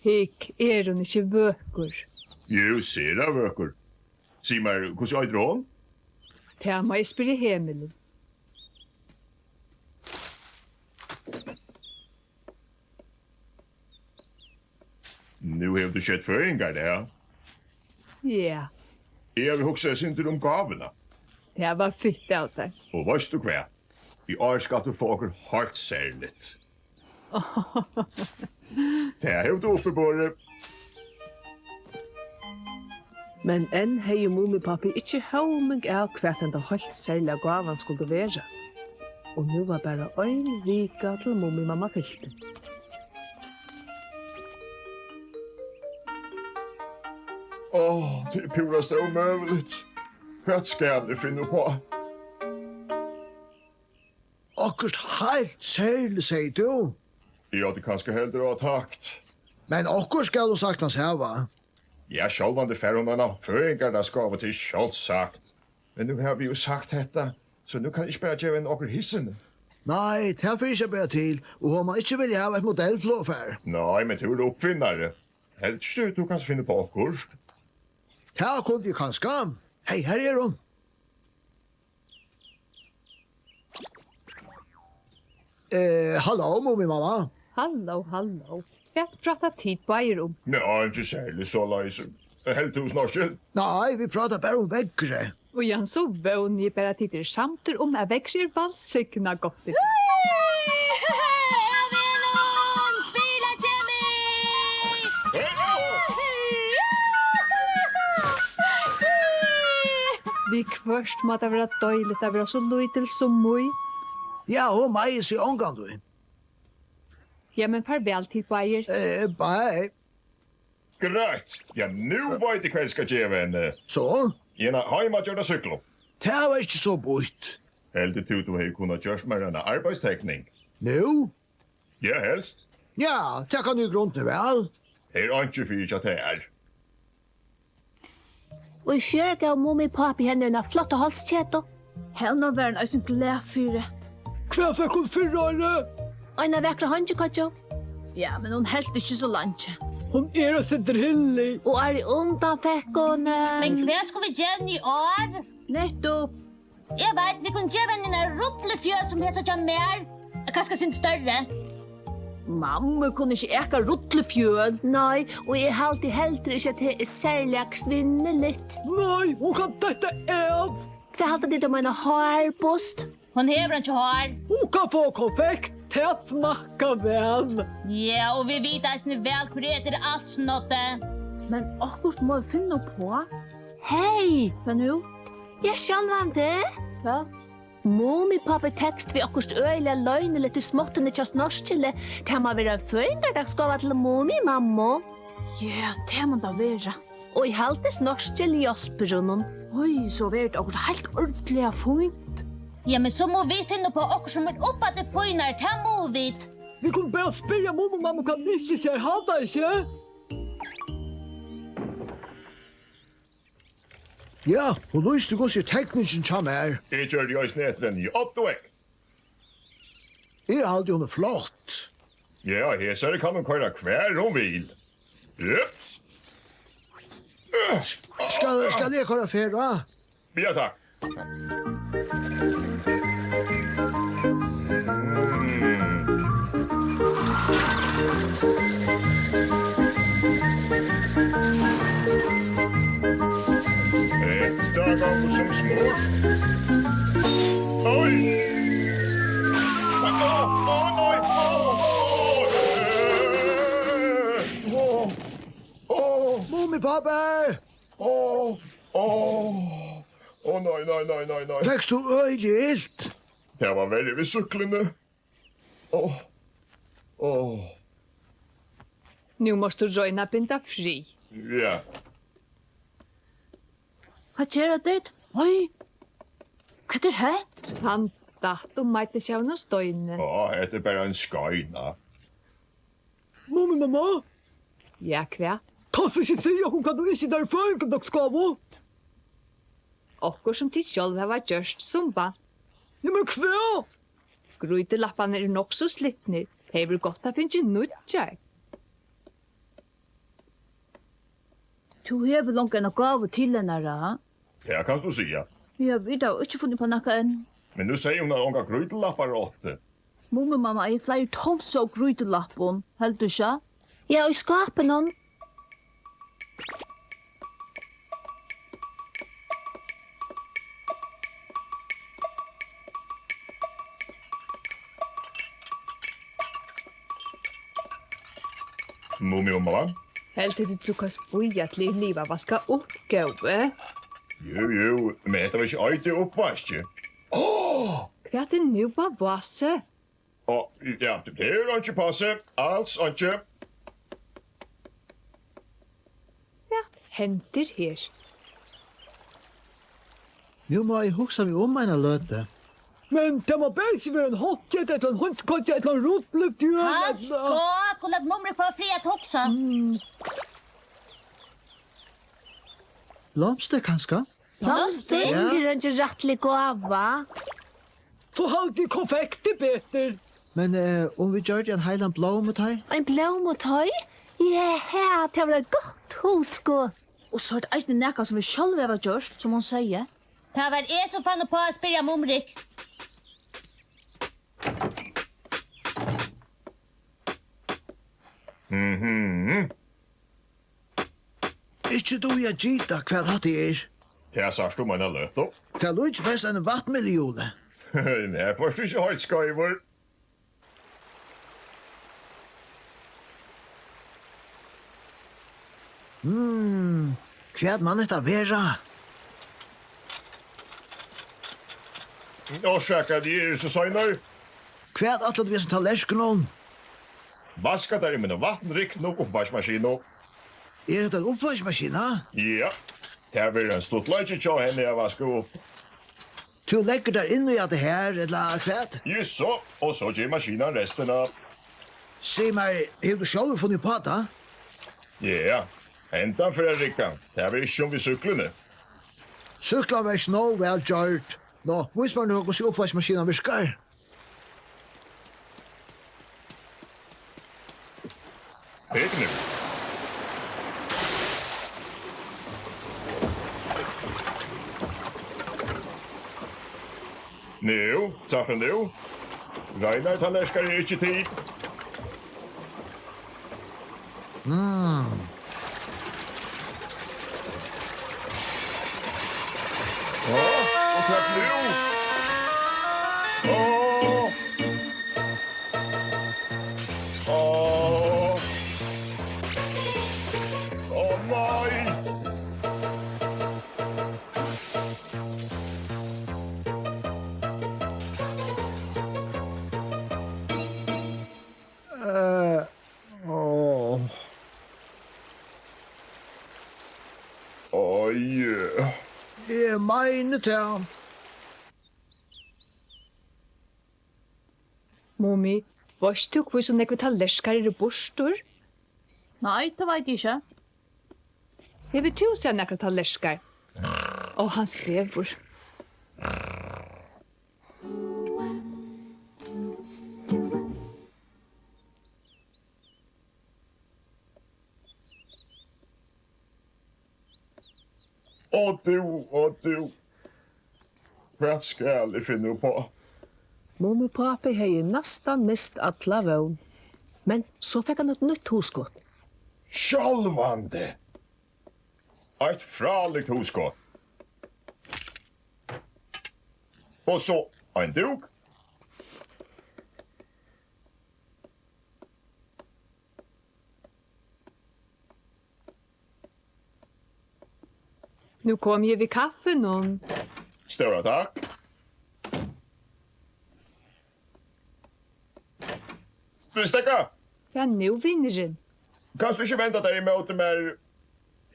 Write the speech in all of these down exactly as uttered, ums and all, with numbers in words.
Hygg, er hon ikki vøkur? Jú, sera vøkur. Sig mær, hvussu eitur hon? Tað má eg spyrja Hemulin. Nú hevur tú skjótt føðingardag. Ja. Eg havi hugsað eitt sindur um gávuna. Tað var fitt av tær. Og veitst tú hvat? Í ár skalt tú fáa okkurt heilt serligt. Tað hevur tú uppiborið. Men enn hevði Mumipápi ikki hóming av, hvat henda heilt serliga gávan skuldi vera. Og nú var bara ein vika til Mumimamma fylti. Áh, tað er púrasta ómøguligt. Hvat skal eg finna uppá? Okkurt heilt serligt, segði tú? Eg átti kanska heldur at takt. Men okkurt skal hon saktans hava. Ja, sjálvandi fær hon eina føðingardagsgávu, tað er sjálvsagt. Men nú hava vit jú sagt hetta, so nú kann eg ikki bara geva henni okkurt hissini. Nei, tað fer ikki at bera til, og hon má ikki vilja hava eitt modellflogfar. Nei, men tú ert uppfinnari. Heldur tú, tú kanst finna upp á okkurt? Tað kundi eg kanska. Hey, her er hon. Eh, halló, Mumimamma. Halló, halló. Hvat práta tit báðir um? Nei, ikki serligt soleiðis. Heldur tú, Snorkil? Nei, vit práta bara um veðrið. Og ja, so vóni eg bara, at tit eru samdir um, at veðrið er vælsignað gott í dag. Eg vil um bilakemi! Viðhvørt má tað vera deiligt at vera so lítil sum Mý. Ja, hon meiðir seg ongantíð. Ja, men farvæl, tit báðir. Eh, bye. Greitt. Ja, nú veit eg, hvat eg skal geva henni. So? Eina heimagjørda súkklu. Tað var ikki so býtt. Heldur tú, tú hevði kunnað gjørt mær eina arbeiðstekning? Nú? Ja, helst. Ja, tað kann eg í grundini væl. Tað er einki fyri hjá tær. Og í fjør gav Mumipápi henni eina flotta hálsketu. Hana var hon eisini glað fyri. Hvat fekk hon fyrra árið? Eina vakra hongikoyggju. Ja, men hon helt ikki so leingi. Hon er eitt sindur hillig. Og árið undan fekk hon, eh, Men hvat skulu vit geva henni í ár? Nettupp. Eg veit, vit kunnu geva henni eina rullufjøl sum hesa hjá mær. Kanska eitt sindur størri. Mammur kunnu ikki aka rullufjøl. Nei, og eg haldi heldur ikki, at tað er serliga kvinnuligt. Nei, hon kann detta av. Hvat halda tit um eina hárbust? Hon hevur einki hár. Hon kann fáa konfekt, tað smakkar væl. Ja, og vit vita eisini væl, hvør etur alt snoddið. Men okkurt má vit finna uppá. Hey! Hvat nú? Ja, sjálvandi. Hvat? Mumipápi tekst við okkurt øgiliga loyniligt í smáttuni hjá Snorkili. Tað má vera ein føðingardagsgáva til Mumimammu. Ja, tað má tað vera. Og eg haldi, Snorkil hjálpir honum. Oj, so verður tað okkurt heilt ordiliga fínt. Ja, men so mugu vit finna upp á okkurt, sum er uppaftur fínari, tað mugu vit. Vit kunnu bara spyrja Mumimammu, hvat Nissi sær, halda ikki? Ja, hon lýsti, hvussu er tekningin hjá mær. Eg gjørdi eisini eftir henni í Oddvik. Eg haldi, hon er flott. Ja, hesari kann hon koyra hvar hon vil. Ups. Skal, skal eg koyra ferð á? Ja, takk. Hetta gongur sum smurt. Oj! Á, á, nei, á, á, eh, á. Mumipápi! Á, á, á, nei, nei, nei, nei, nei. Fekst tú øgiliga ilt? Tað var verri við súkkluni. Áh, áh. Nú mást tú royna at binda frið. Ja. Hvat gera tit? Oj, hvat er hent? Hann datt og meiddi seg av einum steini. Á, hetta er bara ein skeina. Mumimamma? Ja, hvat? Kanst tú ikki siga okkum, hvat tú ynskir tær í føðingardagsgávu? Okkurt, sum tit sjálv hava gjørt, Sumba. Ja, men hvat? Grýtulapparnir eru nokk so slitnir. Tað hevði verið gott at fingið nýggjar. Tú hevur longu eina gávu til hennara. Tað kanst tú siga. Ja, vit hava ikki funnið upp á nakað enn. Men nú segði hon, at ongar grýtulappar áttu. Mumimamma eigur fleiri tons av grýtulappum, heldur tú ikki? Ja, í skápinum. Mumimamma? Heldur tú, tú kanst bíða til eg liva vaska upp, góði? Jú, jú, men hetta var ikki eitt uppvaski. Áh! Hvat er nú á vási? Á, ja, tað er einki passi, als einki. Hvat hendir her? Nú má eg hugsa meg um eina løtu. Men tað má bara ikki vera ein hottketta ella ein hønsukøggi ella ein rullufjøl. Halt ella skák og lat Mumrik fáa frið at hugsa. Mm. Blomstur kanska? Blomstur? Ja. Tað er eingin rættlig gáva. So haldi eg konfekt er betur. Men, eh, um vit gjørdu ein heilan blómuteig? Ein blómuteig? Ja, tað var eitt gott hugskot. Og so er tað eisini nakað, sum vit sjálv hava gjørt, sum hon segði. Tað var eg, sum fann upp á at spyrja Mumrik. Mhm. Ikki dugi eg at gita, hvat hatta er. Tað sært tú um eina løtu. Tað líkist mest einum vatnmylluhjuli. Nær fórt tú ikki heilt skeivur. Mm, hvat man hetta vera? Orsaka, at eg eri so seinur. Hvat ætlar tú við hesum tallerkunum? Vaska tær í míni vatnriknu uppvaskimaskinu. Er hetta ein uppvaskimaskina? Ja, tað verður ein stuttleiki hjá henni at vaska upp. Tú leggur tær inn í hatta her, ella hvat? Jú, so, og so ger maskinan restina. Sig mær, hevur tú sjálvur funnið upp á tað? Ja, hendan fer at rigga. Tað var ikki sum við súkkluni. Súkklan var ikki nóg væl gjørd. Nú, vís mær nú, hvussu uppvaskimaskinan virkar. Hygg nú. Nú, sært tú nú? Reinar tallerkar eru ikki til. Mm. Á, og hvat nú? Á. Á. Á, nei. Eh, áh. Oj. Eg meini tað. Mumi, veitst tú, hví so nógvir tallerkar eru burtur? Nei, tað veit eg ikki. Hevur tú sæð nakrar tallerkar? Ó, hann svevur. Ó, tú, ó, tú. Hvat skal eg finna uppá? Mumipápi hevði næstan mist alla vón, men so fekk hann eitt nýtt hugskot. Sjálvandi! Eitt frálíkt hugskot. Og so ein dúk. Nú komi eg við kaffinum. Stóra takk. Steðga! Hvat nú, vinurin? Kanst tú ikki venda tær ímóti mær?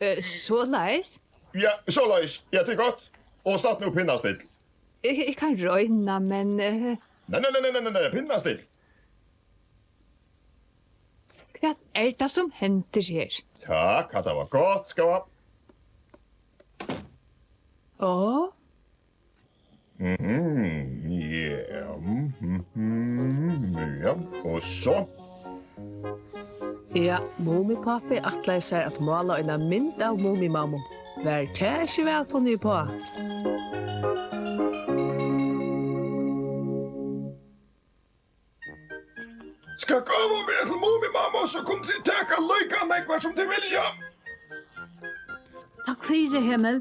Eh, soleiðis? Ja, soleiðis. Ja, tað er gott. Og statt nú pinnastill. Eg, eg kann royna, men, eh, Nei, nei, nei, nei, nei, nei, nei, pinnastill. Hvat er tað, sum hendir her? Takk, hatta var gott, góða. Á? Mhm, ja, mhm, ja, og so? Ja, Mumipápi ætlaði sær at mála eina mynd av Mumimammu. Var tað ikki væl funnið uppá? Skal gávan vera til Mumimammu, so kunnu tit taka líka nógvar, sum tit vilja. Takk fyri, Emil.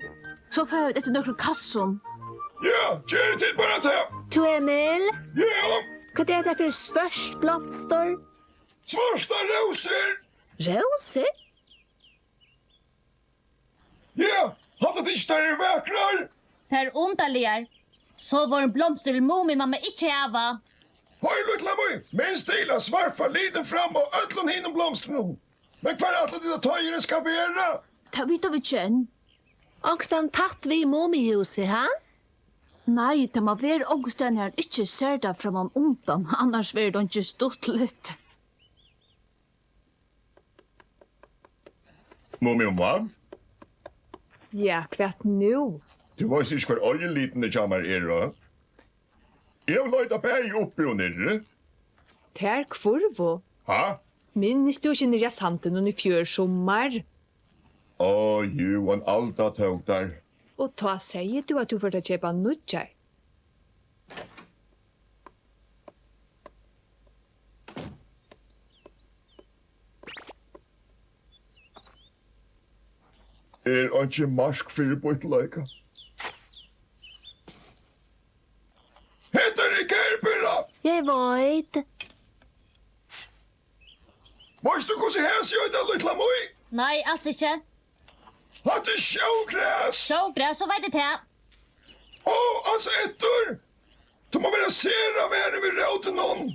So fara vit eftir nøkrum kassum. Ja, gerið tit bara tað. Tú, Emil? Ja? Hvat er hetta fyri svørt blomstur? Svartar rósur. Rósur? Ja, halda tit ikki, tær eru vakrar? Tær eru undarligar. Sovorðin blomstur vil Mumimamma ikki hava. Hoyr, lítla mín, minst til at svarfa litin fram á øllum hinum blomstrunum. Men hvar ætla tit, at toyið skal vera? Tað vita vit ikki enn. Onkustaðni tætt við Mumihúsið, ha? Nei, tað má vera onkustaðni, har hann ikki sær tað framman undan, annars verður tað ikki stuttligt. Mumimamma? Ja, hvat nú? Tú veitst ikki, hvar oljulitini hjá mær eru? Eg havi leitað bæði uppi og niðri. Tær hvurvu. Ha? Minnist tú ikki niðri á sandinum í fjør summar? Á, jú, ein alda tók tær. Og tá segði tú, at tú fórt at keypa nýggjar. Er einki mark fyri býttleika? Hetta er Gerbera! Eg veit. Veitst tú, hvussu hesi eita, lítla Mý? Nei, als ikki. Hatta er sjógras! Sjógras, so veit eg tað. Ó, ansa eftir! Tú má vera sera varin við rótunum.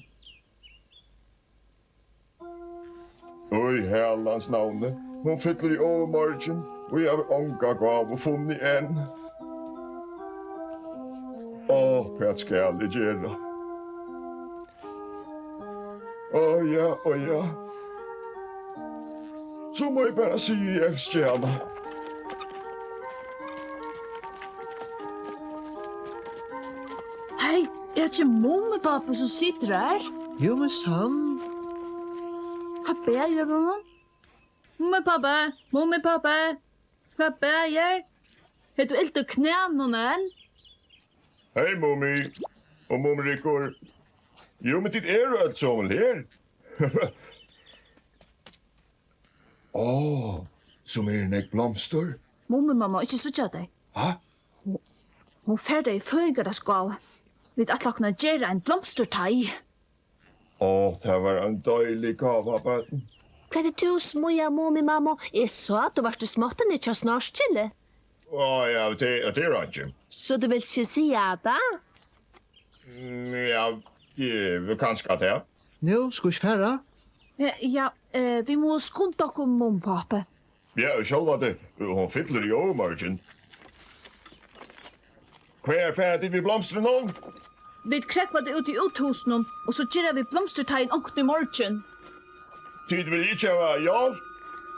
Í Harrans navni, hon fyllir í ovurmorgin, og eg havi onga gávu funnið enn. Ó, hvat skal eg gera? Ó ja, ó ja. So má eg bara siga, eg elski hana. Hey, er tað ikki Mumipápi, sum situr har? Jú, men sann. Hvat bagir honum? Mumipápi, Mumipápi, hvat bagir? Hevur tú ilt í knænum enn? Hey, Mumi og Mumrikur. Jú, men tit eru øll somul her. Ó, sum eru nógv blomstur. Mumimamma má ikki síggja tey. Ha? Hon, hon fær tey í føðingardagsgávu. Vit ætla okkum at gera ein blomsturteig. Ó, tað var ein deilig gáva, børn. Hvat er tú smíðað, Mumimamma? Eg sá, tú vart í smáttuni hjá Snorkili. Á, ja, tað, tað er einki. So tú vilt ikki siga tað? Mm, ja, eh, kanska tað. Nú, skulu vit fara? Eh, ja, eh, vit mugu skunda okkum, Mumipápi. Ja, sjálvandi, hon fyllir í ovurmorgin. Hvar fara tit við blomstrunum? Vit krógva tey út í úthúsinum, og so gera vit blomsturteigin onkuntíð í morgin. Tit vilja ikki hava hjálp?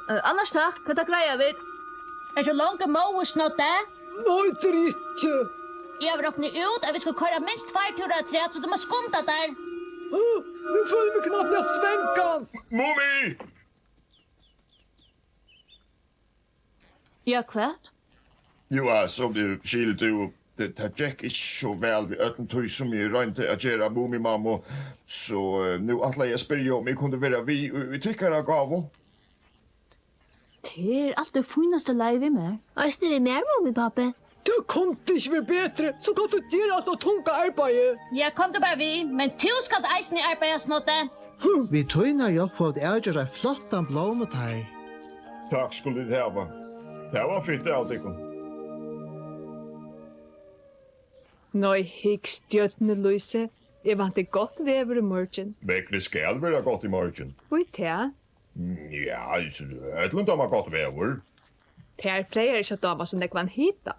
Eh, annars takk, hetta greiða vit. Ert tú longu móður, Snoddi? Nei, tað er ikki. Eg havi roknað út, at vit skulu koyra minst tveir túrar afturat, so tú mást skunda tær. Nú føli eg meg knappliga svangan. Mumi! Ja, hvat? Jú, altso, tað skilur tú, tað, tað gekk ikki so væl við øllum tí, sum eg royndi at gera Mumimammu, so, eh, nú ætlaði eg at spyrja, um eg kundi vera við í, í tykkara gávu. Tað er alt í fínasta lagi við mær. Eisini við mær, Mumipápi. Tað kundi ikki verið betri, so kanst tú gera alt tað tunga arbeiðið. Ja, kom tú bara við, men tú skalt eisini arbeiða, Snoddi. Við tína hjálp fáa vit avgjørt ein flottan blómuteig. Takk skulu tit hava. Tað var fitt av tykkum. Nei, hygg, stjørnulýsi. Eg vænti gott veður í morgin. Veðrið skal vera gott í morgin. Hví tað? Mm, ja, altso, øllum dámar gott veður. Tær plagar ikki at dáma so nógvan hita.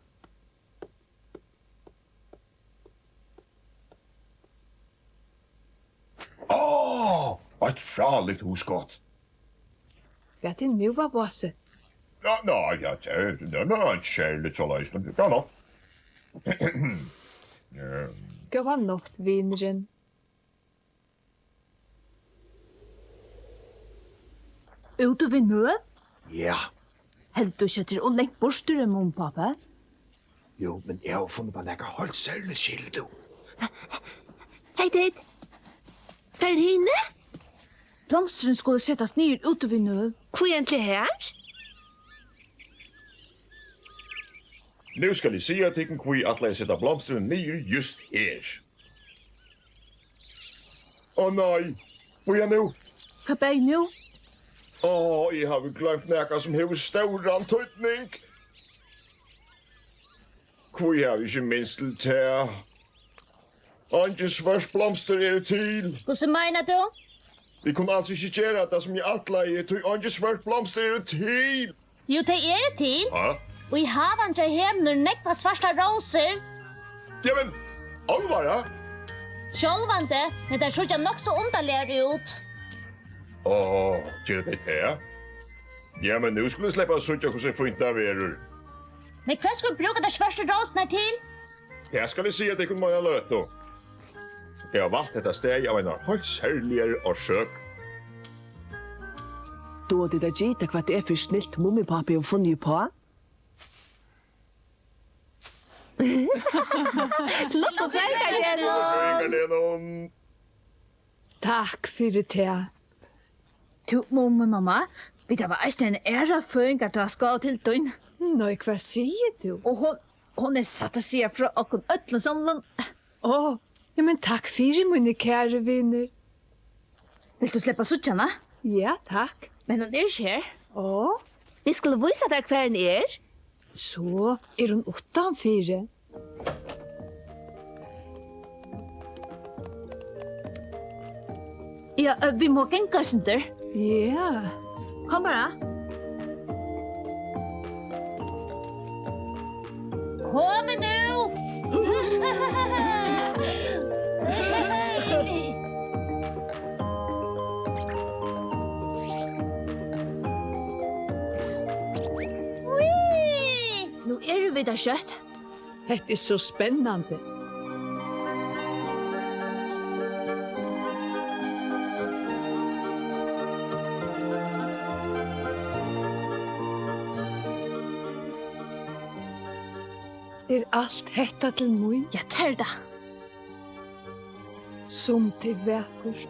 Eitt frálíkt hugskot. Hvat er nú, Vási? Ja, ná, ja, tað, tað er nú ikki serligt soleiðis, men tað er nokk. Ehm. Góða nátt, vinurin. Úti við Nø? Ja. Heldur tú ikki, at tað er ov langt burtur, Mumipápi? Jú, men eg havi funnið upp á nakað heilt serligt, skilur tú. Hey, hey. Hvar eru hini? Blomstrini skulu setast niður úti við Nø. Hví endiliga her? Nú skal eg siga tykkum, hví eg ætlaði at seta blomstrini niður júst her. Ó nei, bíða nú. Hvat ber nú? Ó, eg havi gloymt nakað, sum hevur stóran týdning. Hví havi eg ikki minst til tað? Eingi svørt blomstur eru til. Hvussu meinar tú? Vit kunnu als ikki gera tað, sum eg ætlaði, tí eingi svørt blomstur eru til. Jú, tey eru til. Ha? Í havanum hjá Hemuni eru nógvar svartar rósur. Jamen, álvara? Sjálvandi, men tær síggja nokk so undarligar út. Á, gera tey tað? Jamen, nú skulu vit sleppa at síggja, hvussu fínt tað verður. Men hvat skulu vit brúka tær svørtu rósurnar til? Tað skal eg siga tykkum um eina løtu. Eg havi valt hetta staðið av einari heilt serligari orsøk. Duga tit at gita, hvat tað er fyri snilt, Mumipápi hevur funnið uppá? Til lukku, føðingardegnum! Føðingardegnum! Takk fyri tað. Tú, Mumimamma, vit hava eisini eina aðra føðingardagsgávu til tín. Nei, hvat sigur tú? Og hon, hon er satt at siga frá okkum øllum somlum. Ó, ja, men takk fyri, mínir kæru vinir. Vilt tú sleppa at síggja hana? Ja, takk. Men hon er ikki her. Ó? Vit skulu vísa tær, hvar hon er. So er hon uttanfyri. Ja, eh, vit mugu ganga eitt sindur. Ja. Kom bara. Komið nú! Wee! Nú eru vit har skjótt. Hetta er so spennandi. Er alt hetta til mín? Ja, tað er tað. Sum tað er vakurt.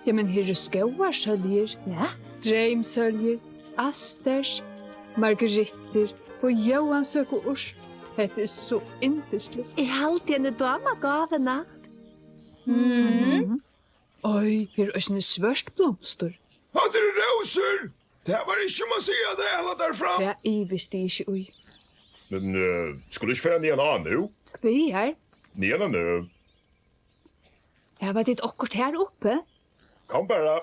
Ja, men her eru skógarsóljur, ja, dreymsóljur, asters, marguerittur og jóansøkuurt. Hetta er so yndisligt. Eg haldi, henni dámar gávuna. Mhm. Oj, her eru eisini svørt blomstur. Hatta eru rósur! Tað var ikki um at siga, at eg ætlaði tær fram. Tað ivist eg ikki í. Men, eh, skulu vit ikki fara niðan á nú? Hvar? Niðan á nú. Hava tit okkurt har uppi? Kom bara.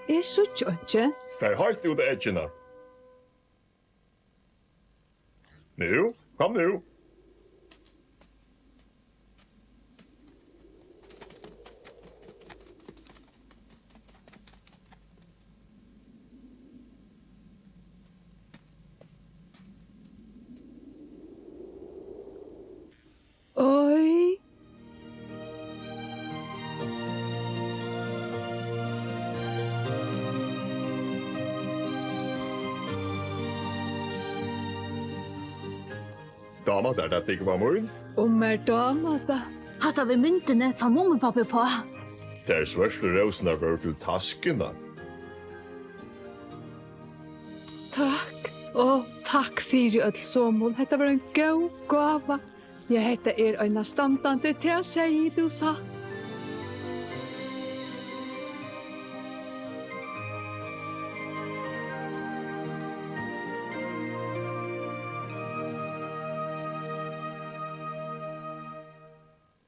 Eg síggi einki. Far heilt út á eggina. Nú, kom nú. Oj. Dámar tær tað, Dúgva mín? Og mær dámar tað. Hatta við myndini fann Mumipápi uppá. Tær svørtu rósurnar vóru til taskuna. Takk. Og takk fyri øll somul. Hetta var ein góð gáva. Ja, hetta er einastandandi, tað segði tú satt.